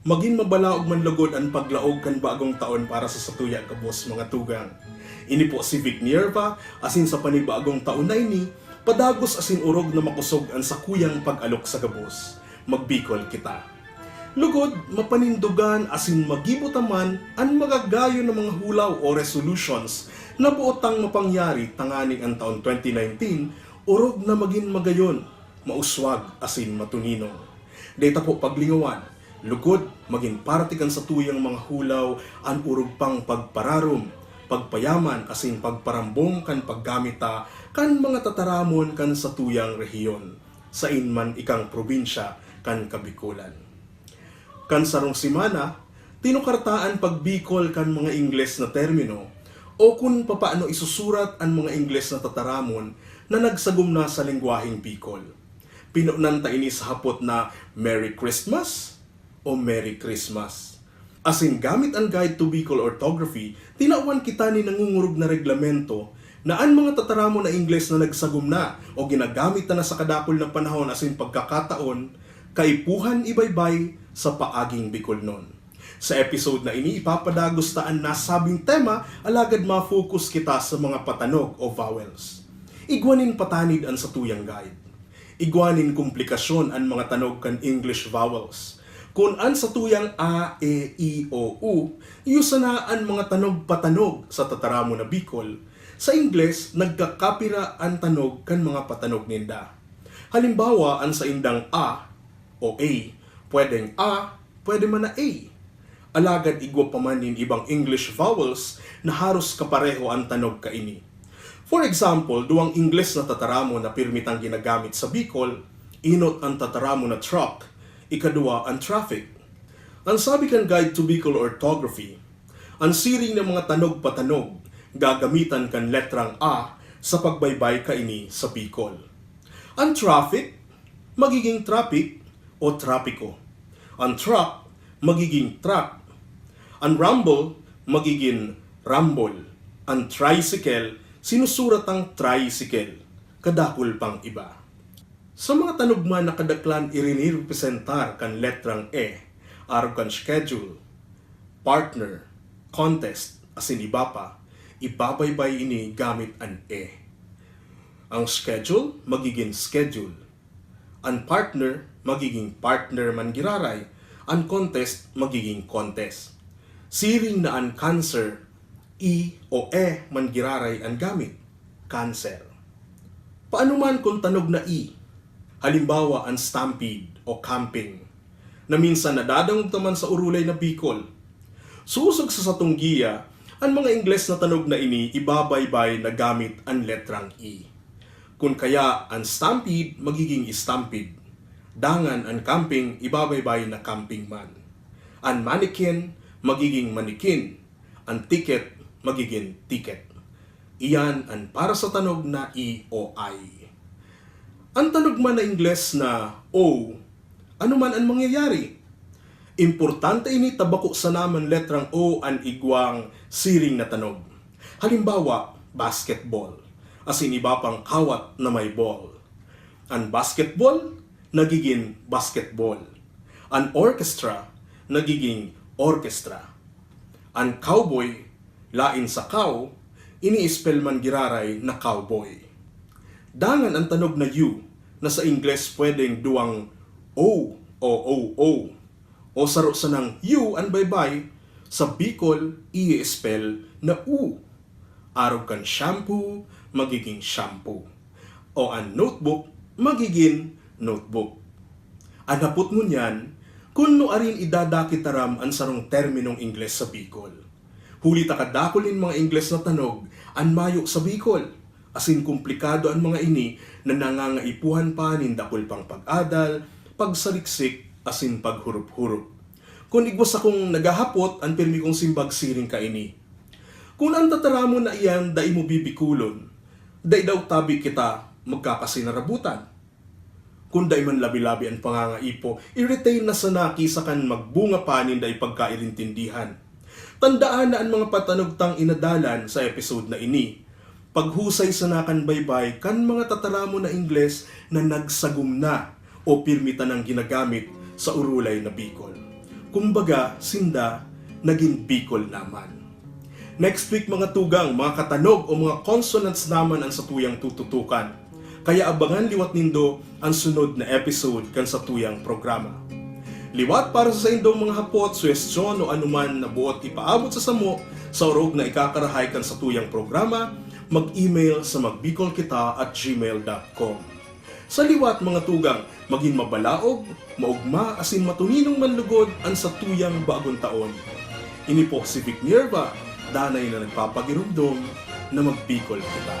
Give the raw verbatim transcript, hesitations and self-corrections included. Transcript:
Magin mabalaog man lugod an paglaog kan bagong taon para sa satuya gabos, mga tugang. Ini po si Vic Nierva, asin sa panibagong taon na ini, padagos asin orog na makosog an sakuyang pag-alok sa gabos. Magbikol kita. Lugod, mapanindogan asin magibo ta man an magagayon na mga hulaw o resolutions na boot tang mapangyari tanganing an taon twenty nineteen orog na magin magayon, mauswag asin matuninong. Dai ta po paglingawan, lugod, magin parte kan satuyang mga hulaw an orog pang pagpararom, pagpayaman asin pagparambong kan paggamit ta kan mga tataramon kan satuyang rehiyon, sain man ikang probinsya kan Kabikolan. Kan sarong semana, tinukar ta an pagbikol kan mga Ingles na termino o kun papaano isusurat an mga Ingles na tataramon na nagsagom na sa lengwaheng Bicol. Pinonan ta ini sa hapot na Merry Christmas o Merry Christmas. Asin gamit an Guide to Bicol Orthography, tinawan kita nin nangungurog na reglamento na an mga tataramon na Ingles na nagsagom na o ginagamit ta na sa kadakul na panahon asin pagkakataon, kaipuhan ibaybay sa paaging Bicolnon. Sa episode na ini, ipapadagos ta an nasabing tema, alagad ma-focus kita sa mga patanog o vowels. Igwa nin patanid an satuyang guide. Igwa nin komplikasyon an mga tanog kan English vowels. Kun an satuyang a, e, i, o, u, iyo sana an mga tanog-patanog sa tataramon na Bicol, sa Ingles, nagkakapira an tanog kan mga patanog ninda. Halimbawa, an saindang a o a, pwedeng a, pwede man na a. Alagad igwa pa man nin ibang English vowels na haros kapareho an tanog kaini. For example, duwang Ingles na tataramon na pirmi tang ginagamit sa Bicol, inot an tataramon na truck, ikaduwa an traffic. An sabi kan Guide to Bicol Orthography, an siring na mga tanog-patanog gagamitan kan letrang A sa pagbaybay kaini sa Bicol. An traffic magiging traffic o trapiko. An truck magiging truck. An rumble magigin rumble. An tricycle, sinusurat ang tricycle. Kadakul pang iba. Sa mga tanog man na kadaklan irinirepresentar kan letrang E, arog kan schedule, partner, contest, asin iba pa, ibabaybay ini gamit an E. Ang schedule magigin schedule. An partner magiging partner man giraray, an contest magiging contest. Siring na an cancer, I o E man giraray an gamit, cancer. Paano man kun tanog na I? Halimbawa, an stampede o camping, na minsan nadadangog ta man sa orolay na Bicol. Sosog sa satong giya, an mga Ingles na tanog na ini ibabaybay na gamit an letrang E. Kun kaya, an stampede magiging stampede. Dangan an camping ibabaybay na camping man. An mannequin magiging manikin. An ticket magigin ticket. Iyan an para sa tanog na I o I. An tanog man na Ingles na O, ano man an mangyayari? Importante ini ta bako sana man letrang O an igwang siring na tanog. Halimbawa, basketball, asin iba pang kawat na may ball. An basketball nagigin basketball. An orchestra nagiging orkestra. An cowboy, lain sa cow, ini-spell man giraray na cowboy. Dangan an tanog na U na sa Ingles pwedeng duwang O o O O, o saro sanang U an baybay, sa Bicol, i-spell na U. Arog kan shampoo, magiging shampoo. O an notebook, magigin notebook. An hapot ngunyan, kun nuarin idadakitaram an sarong terminong Ingles sa Bicol. Huli ta kadakul nin mga Ingles na tanog an mayo sa Bicol, asin komplikado an mga ini na nangangaipuhan pa nin dakul pang pag-adal, pagsaliksik, asin paghurup-hurup. Kun igwa sakong naghahapot, an pirmi kong simbag siring kaini. Kun an tataramon na iyan dai mo bibikolon, dai daw tabi kita magkakasinarabutan. Kun dai man labi-labi an pangangaipo, i-retain na sana ki sa kan magbunga pa nin dai pagkairintindihan. Tandaan na an mga patanog tang inadalan sa episode na ini, paghusay sana kan baybay kan mga tataramon na Ingles na nagsagom na o pirmi tanang ginagamit sa urulay na Bicol. Kumbaga, sinda nagin Bicol naman. Next week, mga tugang, mga katanog o mga consonants naman an satuyang tututukan. Kaya abangan liwat nindo an sunod na episode kan satuyang programa. Liwat para sa saindong mga hapot, suhestyon o anuman na buot ipaabot sa samo sa orog na ikakarahay kan satuyang programa, mag-email sa magbicolkita at gmail dot com. Sa liwat, mga tugang, magin mabalaog, maogma asin matuninong manlugod an satuyang bagong taon. Ini po si Vic Nierva, danay na nagpapagiromdom na magbikol kita.